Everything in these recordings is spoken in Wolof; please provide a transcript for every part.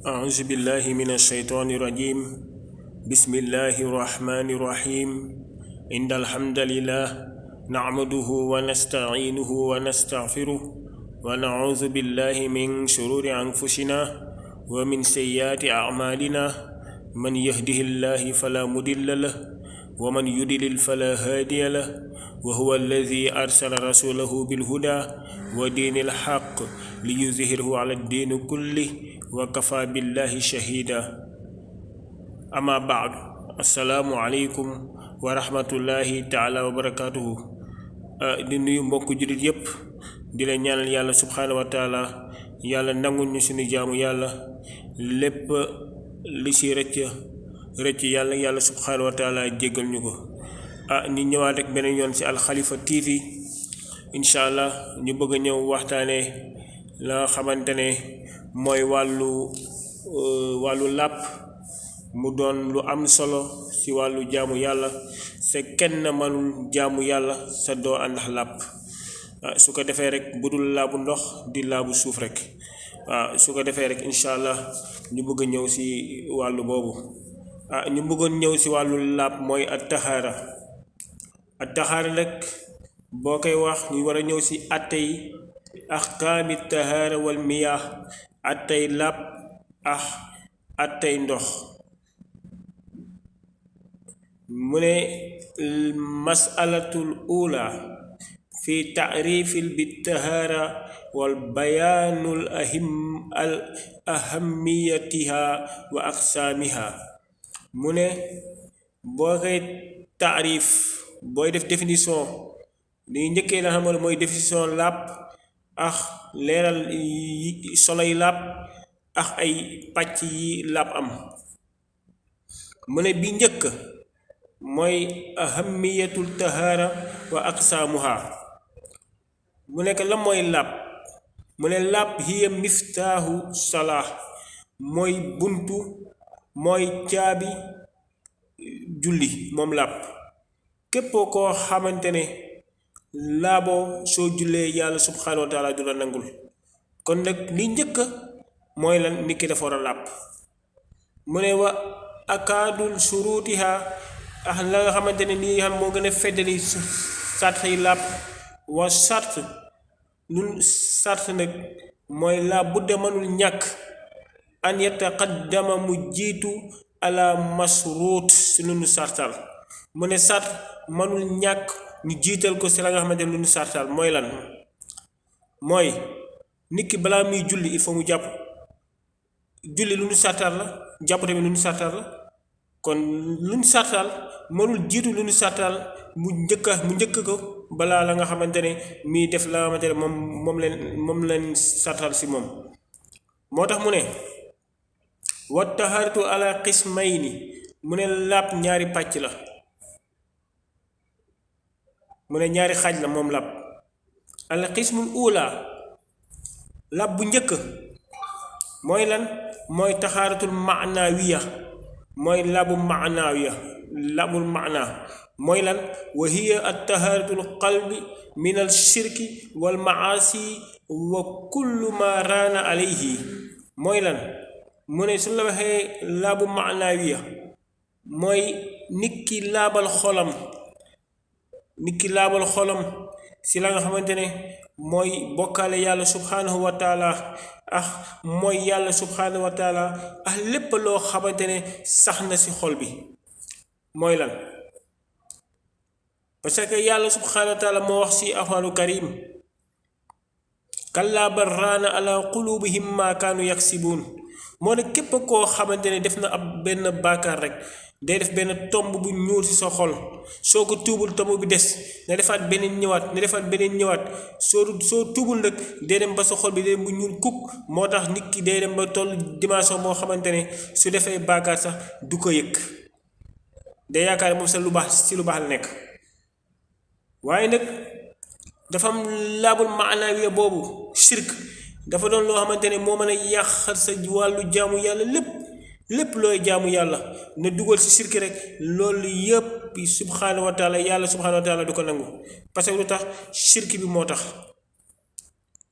أعوذ بالله من الشيطان الرجيم بسم الله الرحمن الرحيم إن الحمد لله نعمده ونستعينه ونستغفره ونعوذ بالله من شرور أنفسنا ومن سيئات أعمالنا من يهده الله فلا مضل له ومن يضلل فلا هادي له وهو الذي أرسل رسوله بالهدى ودين الحق ليظهره على الدين كله وكفى بالله شهيدا أما بعد السلام عليكم ورحمة الله تعالى وبركاته di nuyu mbokk julit yépp di la ñaanal yàlla subhanahu wa taala yàlla nangul ñu suñu jaamu yàlla lépp li ci rëcc yàlla subhanahu wa taala jéggal ñu ko ni ñëwaat rek beneen yoon ci Al Khalifa TV inshallah ñu bëgg ñëw waxtaane la nga xamantene mooy wàllu làpp mu doon lu am solo ci wàllu jaamu yàlla se kenn manul jaamu yàlla sa doo àndax làpp su ko defee rek budul laabu ndox di laabu suuf rek su ko defee rek inshallah ñu bëgg ñëw ci wàllu boobu ñu bëggoon ñëw ci wàllu làpp mooy at-tahaara rek boo koy wax ñu war a ñëw ci attey ahkaami tahaara wal miyaah attey làpp attey ndox mu ne mas'alatul ula fi ta'rifil bitahaara wal bayaanul ahammiyatiha wa aqsaamiha mu ne boo koy taarif booy def définition li njëkkee la xamal mooy définition làpp leeral soloy làpp ay pàcc yi làpp am mu ne bi njëkk mooy ahammiyatul tahaara wa aqsaamuha mu nekk la mooy làpp mu ne làpp hiya miftaahu salaa mooy buntu mooy caabi julli moom làpp képp koo xamante ne laaboo soo jullee yàlla subhanahu wa taala du la nangul kon nag li njëkk mooy lan nit ki dafa war a làpp mu ne wa akaadul surutiha la nga xamante ne nii xam moo gën a feddali sart yi làpp wa sart nag mooy laa budda mënul ñàkk an yataqaddama mu jiitu ala masruut si lu nu sartal mu ne sart mënul ñàkk ñu jiital ko si la nga xamante ne lu nu sartal mooy lan mooy nit ki balaa muy julli il faut mu jàpp julli lu nu sartal la jàpp tamit lu nu sartal la kon lu nu sartal mënul jiitu lu nu sartal mu njëkk ko balaa la nga xamante ne muy def la nga xamante ne moom leen sartal si moom moo tax mu ne wa taharatu ala qismayni mu ne làpp ñaari pàcc la mu ne ñaari xaaj la moom làpp al qismul ula làpp bu njëkk mooy lan mooy taxaaratul maanawiya mooy làbbu maana mooy lan wa hiya at tahaaratul qalbi min al shirki wal maasi wa kullu ma raana alayhi mooy lan mu ne su la waxee laabu maanawiya mooy nit ki laabal xolam si la nga xamante ne mooy bokkaale yàlla subhanahu wa taala mooy yàlla subhanahu wa taala lépp loo xamante ne sax na si xol bi mooy lan parce que yàlla subhanahu wa taala moo wax si alxuraanu karim kallaa bal raana ala qulubihim ma kaanu yaksibuun moo ne képp koo xamante ne def na ab benn baakaar rek day def benn tomb bu ñuul ci sa xol soo ko tuubul tomb bi des na defaat beneen ñëwaat soo tuubul nag day dem ba sa xol bi day dem bu ñuul kukk moo tax nit ki day dem ba toll dimension moo xamante ne su defee baakaar sax du ko yëg day yaakaar moom sa lu baax la nekk waaye nag dafa am laabul maanawiya boobu shirk dafa doon loo xamante ne moo mën a yàqal sa wàllu jaamu yàlla lépp looy jaamu yàlla na dugal ci shirk rek loolu yëpp subhanahu wa taala yàlla subhanahu wa taala du ko nangu parce que lu tax shirk bi moo tax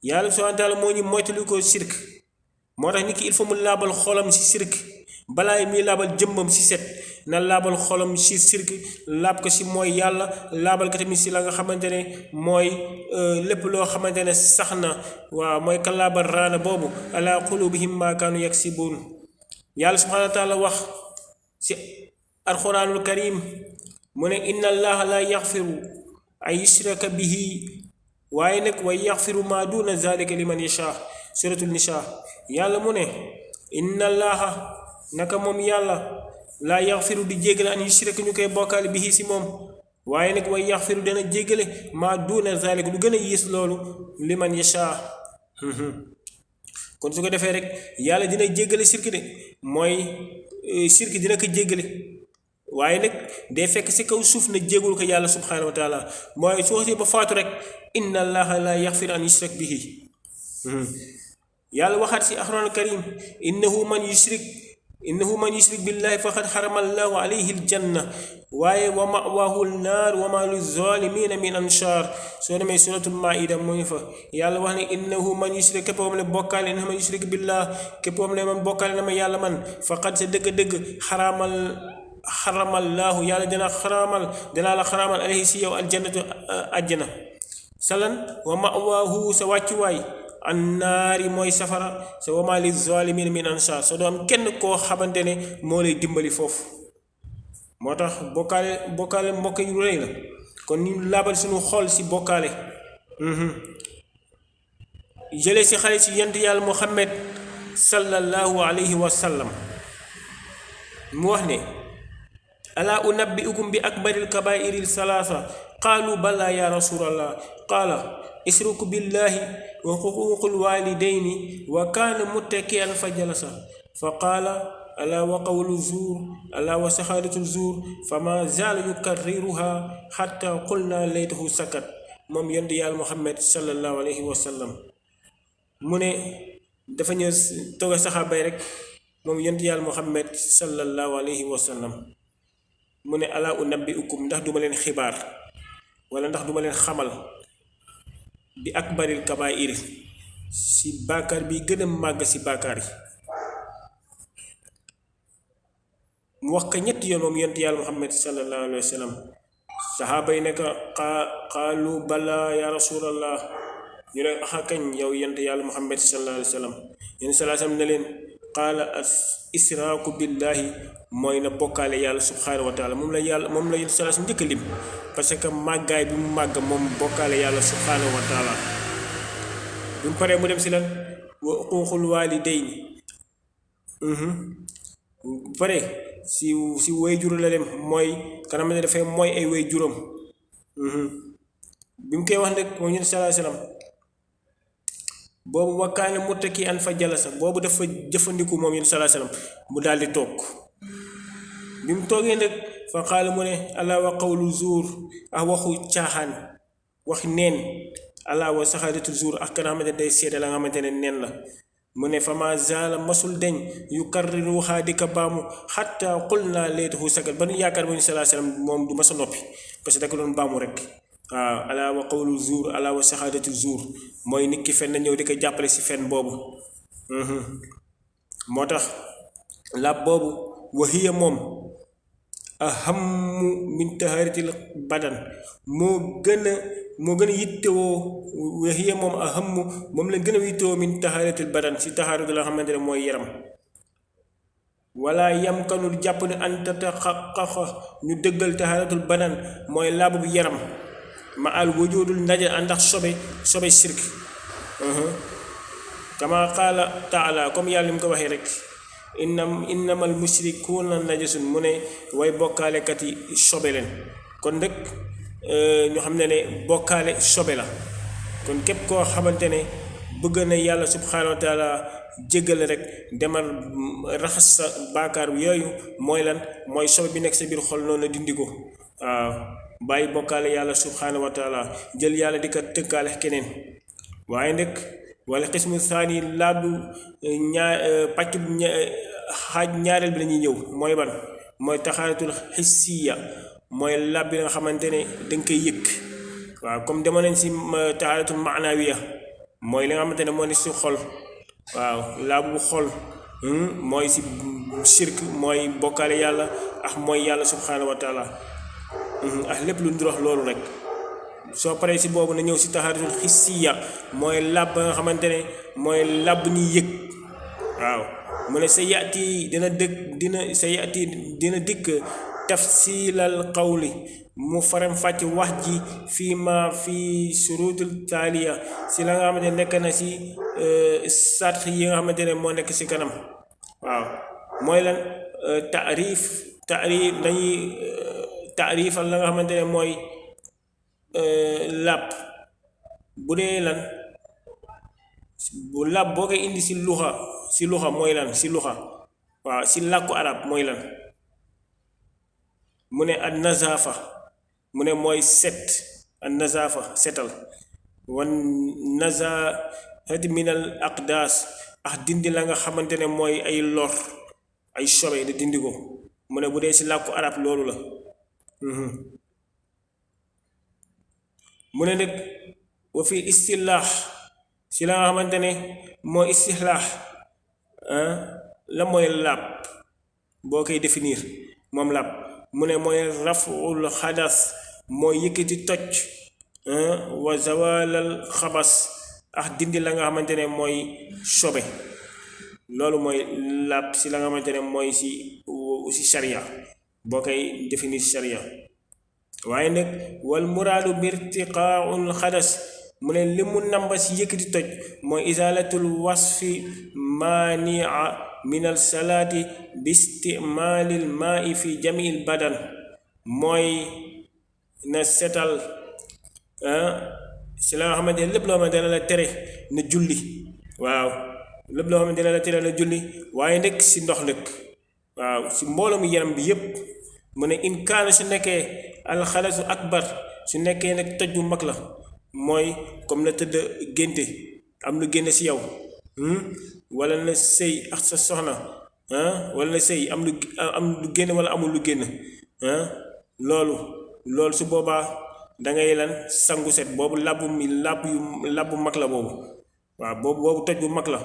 yàlla subhanahu wa taala moo ñu moytali ko shirk moo tax nit ki il faut mu laabal xolam si sirk balaa muy laabal jëmmam si set na laabal xolam si sirk laab ko si mooy yàlla laabal ko tamit si la nga xamante ne mooy lépp loo xamante ne sax na waaw mooy ka laabal raana boobu ala qulubihim ma kaanu yaksibuun yàlla subhanahu wa taala wax si alquranul karim mu ne inna allaha la yaxfiru an yushraka bihi waaye nag wa yaxfiru ma duna zalika liman yasha suratul nisa yàlla mu ne inna allaha naka moom yàlla laa yaxfiru di jéggale an yushraka ñu koy bokkaale bihi si moom waaye nag way yaxfiru dana jéggale maa duuna zalik lu gën a yées loolu liman yasha kon su ko defee rek yàlla dina jéggale sirk de mooy sirk dina ko jéggale waaye nag day fekk si kaw suuf na jéggul ko yàlla subhanahu wa taala mooy su waxee ba faatu rek inna allaha laa yaxfiru an yushrak bihi yàlla waxaat si alxuraan karim innahu man yushrik billahi faqad xarama allahu alayhi aljanna waaye wa mawaahu nnaar wa ma lizalimina min ansar soo demee suratul maida mu ngi fa yàlla wax ne innahu man yushrik képp moom ne bokkaale innahu man yushrik billah képp moom ne man bokkaale na ma yàlla man faqad sa dëgg-dëgg xaramallahu yàlla dinaa la xaraamal alayhi si yow aljannatu àjjana salan wa mawaahu sa wàccuwaay annaari mooy safara sa wama li zalimin min ansar sa doo am kenn koo xamante ne moo lay dimbali foofu moo tax bokkaale mbokk yu rëy la kon ñu laabal suñu xol si bokkaale jëlee si xale si yent yàlla muhammad sallallahu alayhi wa sallam mu wax ne ala unabbiukum bi akbaril kabairil salaasa qaalu bala ya rasulallah qaala isruku billahi wa xuququl walidayni wa kaana muttakian fa jalasa fa qaala ala wa qawlu zuur ala wa saxaadatu zuur fa ma zaala yukarriruha xatta qulna laytahu sakat moom yonent yàlla muhammad sallallahu alayhi wa sallam mu ne dafa ñëw toog a saxaabay rek moom yonent yàlla muhammad sallallahu alayhi wa sallam mu ne ala unabbiukum ndax duma leen xibaar wala ndax duma leen xamal bi akbaril kabaa'ir si bàkkaar bi gën a màgg si bàkkaar yi mu wax ko ñetti yoon moom yonent yàlla muhammad sallallahu alayhi wa sallam saxaaba yi ne ko qaalu bala ya rasulallah ñu ne axa kañ yow yonent yàlla muhammad sallallahu alayhi wa sallam yéen sallallahu alayhi wa sallam ne leen qaala israaku billahi mooy na bokkaale yàlla subhanahu wa taala moom la yéen sallallahu alayhi njëkk a lim parce que màggaay bi mu màgg moom bokkaale yàlla subhanahu wa taala bi mu paree mu dem si lan wa uquuqul waalidayni bu pare si way jur la dem mooy kanam ne dafay mooy ay way juróom bi mu koy wax nag moom yéen sallallahu alayhi wasallam boobu wakkaane muttaki an fa jalasa boobu dafa jëfandiku moom yéen sallallahu alayhi wasallam mu daal di toog bi mu toogee nag fa qaala mu ne ala wa qawlu zuur ak waxu caaxaan waxi neen ala wa saxaadatu zuur ak ka nga xamante ne day seede la nga xamante ne neen la mu ne fa ma zaala masul deñ yukarriruha di ka baamu xatta qul naa laytahu sakat ba nu yaakaar ba ñu salaa salaam moom du ma sa noppi parce que da ko doon baamu rek waaw ala wa qawlu zuur ala wa saxaadatu zuur mooy nit ki fen na ñëw di ko jàppale si fen boobu moo tax làpp boobu wa hiya moom ahammu min taharatil badan moo gën a yittewoo wa hiya moom ahammu moom la gën a yittewoo min taharatil badan si taharatu la xamante ne mooy yaram wala yamkanul jàpp ne an tataxaqaqa ñu dëggal taharatul badan mooy laabu bu yaram ma al wujudul ndaje àndax sobe sirk kama qaala taala comme yàlla li mu ko waxee rek innamal mushrikuuna najasun mu ne way bokkaalekat yi sobe leen kon nag ñu xam ne bokkaale sobe la kon képp koo xamante ne bëgg na yàlla subhanahu wa taala jéggal rek demal raxas sa baakaar yooyu mooy lan mooy sobe bi nekk sa biir xol noonu la dindi ko waaw bàyyi bokkaale yàlla subhanahu wa taala jël yàlla di ko tëkkaale keneen waaye nag wala xismu saani laabu pàcc xaaj ñaareel bi la ñuy ñëw mooy ban mooy taxaaratul xissiya mooy laab bi nga xamante ne danga koy yëg waaw comme demoon nañ si taxaaratul maanawiya mooy li nga xamante ne moo ne si xol waaw laabu xol mooy si shirk mooy bokkaale yàlla ak mooy yàlla subhanahu wa taala ak lépp lu ndurox loolu rek soo paree si boobu na ñëw si tahaaratul xissiya mooy làbb ba nga xamante ne mooy làbb ni yëg waaw mu ne sa yati dina dikk tafsilal qawli mu faram fàcc wax ji fii ma fii surutul taaliya si la nga xamante ne nekk na si sart yi nga xamante ne moo nekk si kanam waaw mooy lan taarif dañuy taarifal la nga xamante ne mooy làpp bu dee lan bu làpp boo koy indi si luxa mooy lan si luxa waaw si làkku arab mooy lan mu ne an nazafa mu ne mooy set an nazafa setal wan nazahati minal aqdaas ak dindi la nga xamante ne mooy ay lor ay sobe di dindi ko mu ne bu dee si làkku arab loolu la mu ne nag wa fi istilaax si la nga xamante ne mooy istilaax la mooy làpp boo koy définir moom làpp mu ne mooy raful xadas mooy yëkkati toj wa zawalal xabas ak dindi la nga xamante ne mooy sobe loolu mooy làpp si la nga xamante ne mooy si sharia boo koy définir sharia waaye nag wal muraadu birtiqaaul xadas mu ne li mu namba si yëkkati toj mooy izalatul wasfi mania min al salaati bi istimaalil maai fi jamil badan mooy na setal si la nga xamante ne lépp loo xamante ne la tere na julli waaw lépp loo xamante ne la tere na julli waaye nag si ndox nag waaw si mbooloo mu yaram bi yépp mu ne in kaana su nekkee alxalasu akbar su nekkee nag toj bu mag la mooy comme na tëdd génte am lu génn si yow wala na sëy ak sa soxna wala na sëy am lu génn wala amul lu génn loolu su boobaa dangay lan sangu set boobu làbbu mag la boobu waaw boobu toj bu mag la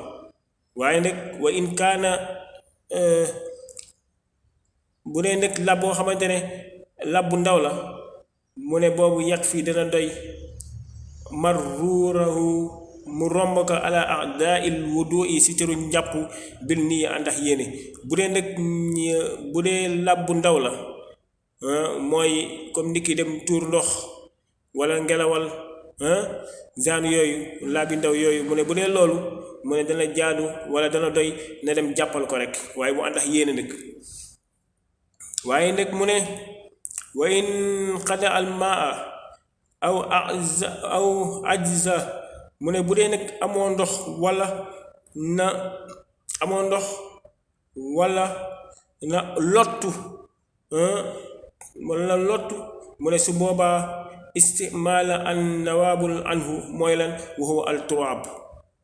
waaye nag wa in kaana bu dee nag làbb boo xamante ne làbb bu ndaw la mu ne boobu yàq fii dana doy marruurahu mu romb ko ala adaa il wudu yi si cëru njàpp bil nii ànd ak yéene bu dee làbb bu ndaw la mooy comme nit ki dem tuur ndox wala ngelawal genre yooyu làbbi ndaw yooyu mu ne bu dee loolu mu ne dana jaadu wala dana doy na dem jàppal ko rek waaye mu ànd ak yéene nag waaye nag mu ne wa in xada al maa aw ajza mu ne bu dee nag amoo ndox wala na lottu mu ne su boobaa istimaala an nawaabul anhu mooy lan wa huwa al turaab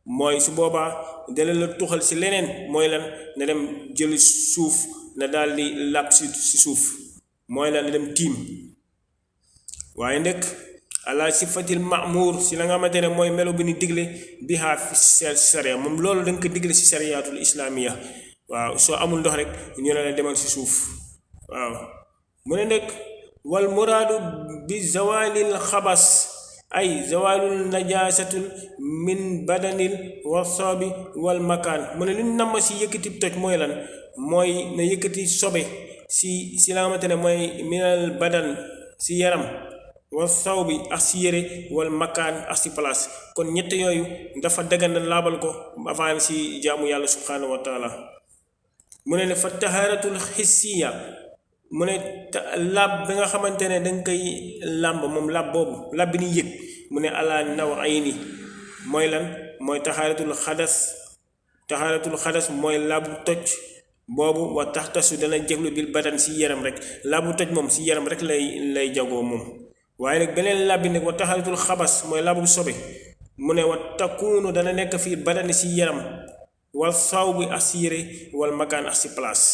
mooy su boobaa dana la tuxal si leneen mooy lan na dem jël suuf na daal di làpp si suuf mooy lan na dem tiim waaye nag ala sifatil ma'mur si la nga xamante ne mooy melo bi ni digle bihaa fi sharia moom loolu da nga ko digle si shariatul islamiya waaw soo amul ndox rek ñu ne la demal si suuf waaw mu ne nag wal muraadu bi zawalil xabas ay zawalul najaasatul min badanil wasaabi wal makaan mu ne lu ñu namm si yëkkati toj mooy lan mooy na yëkkati sobe si la nga xamante ne mooy minal badan si yaram wa saw bi ak si yére wal makaan ak si place kon ñett yooyu dafa dagan na laabal ko avant si jaamu yàlla subhanahu wa taala mu ne fa tahaaratul xissiya mu ne laab bi nga xamante ne danga koy làmb moom laab boobu laab bi ni yëg mu ne ala naw ay ni mooy lan mooy tahaaratul xadas mooy laabu toj boobu wa taxtasu dana jéglu bil badan si yaram rek laabu toj moom si yaram rek lay jagoo moom waaye nag beneen laab bi nag wa taxaratul xabas mooy laabu sobe mu ne wa takkuunu dana nekk fii badani si yaram wal saw bi ak si yére wal makaan ak si place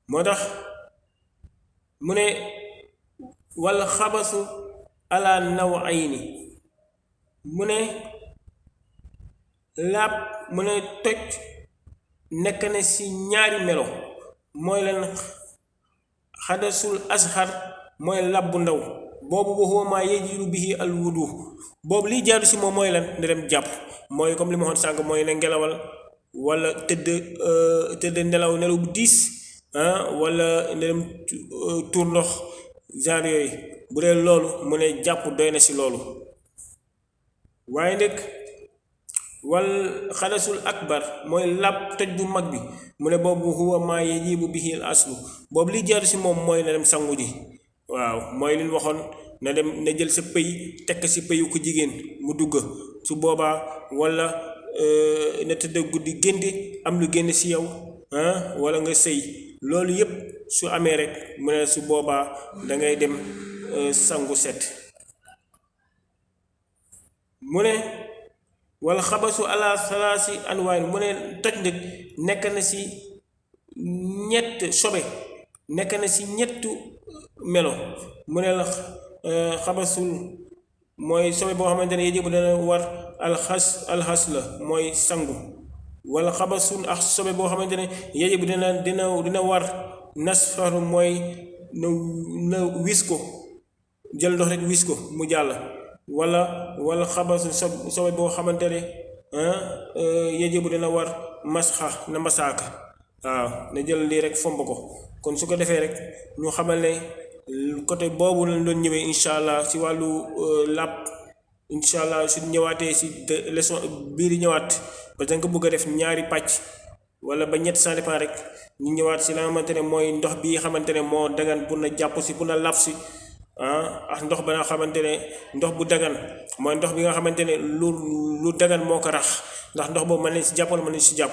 moo tax mu ne wal xabasu ala naw ay ni mu ne laab mu ne toj nekk na ci ñaari melo mooy lan xadasul asxar mooy lab bu ndaw boobu wa huwa maa yajibu bihi al wudu boobu liy jaaru si moom mooy lan ne dem jàpp mooy comme li ma waxoon sànq mooy ne ngelawal wala tëdd nelaw bu diis wala ne dem tuur ndox genre yooyu bu dee loolu mu ne jàpp doy na si loolu waaye nag wal xadasul akbar mooy lab toj bu mag bi mu ne boobu huwa maa yajibu bihi al aslu boobu liy jaaru si moom mooy na dem sangu ji waaw mooy li ñu waxoon na dem na jël sa pëy tekk si pëyu ko jigéen mu dugg su boobaa wala na tëdd guddi génte am lu génn si yow wala nga sëy loolu yépp su amee rek mu ne su boobaa dangay dem sangu set mu ne wala xabasu ala salaasi anwaay mu ne toj nag nekk na si ñett sobe nekk na si ñettu melo mu ne la xabasul mooy sobe boo xamante ne yéjibu dana war alxas la mooy sangu wala xabasul ak sobe boo xamante ne yéjibu dina war nasfaru mooy na wis ko jël ndox rek wis ko mu jàll wala xabasu sobe boo xamante ne yéjibu dina war masxa na masaaka waaw na jël lii rek fomb ko kon su ko defee rek ñu xamal ne côté boobu lañ doon ñëwee incha allah si wàllu làpp incha allah su ñëwaatee si leçon biir yi ñëwaat parce que nga bëgg a def ñaari pàcc wala ba ñett ça dépend rek ñu ñëwaat si la nga xamante ne mooy ndox bii xamante ne moo dagan pour na jàpp si pour na làpp si ak ndox ba nga xamante ne ndox bu dagan mooy ndox bi nga xamante ne lu dagan moo ko rax ndax ndox boobu mën nañ si jàpp wala mën nañ si jàpp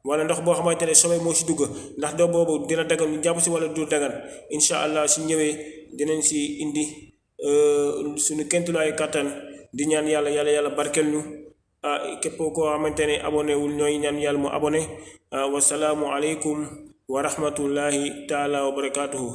wala ndox boo xamante ne sobe moo si dugg ndax ndox boobu dina dagan ñu jàpp si wala du dagan incha allah su ñëwee dinañ si indi suñu kentulaayu kàttan di ñaan yàlla barkeel ñu képp koo xamante ne abonné wul ñooy ñaan yàlla mu abonné wasalaamu aleykum wa rahmatullahi taala wa barakatuhu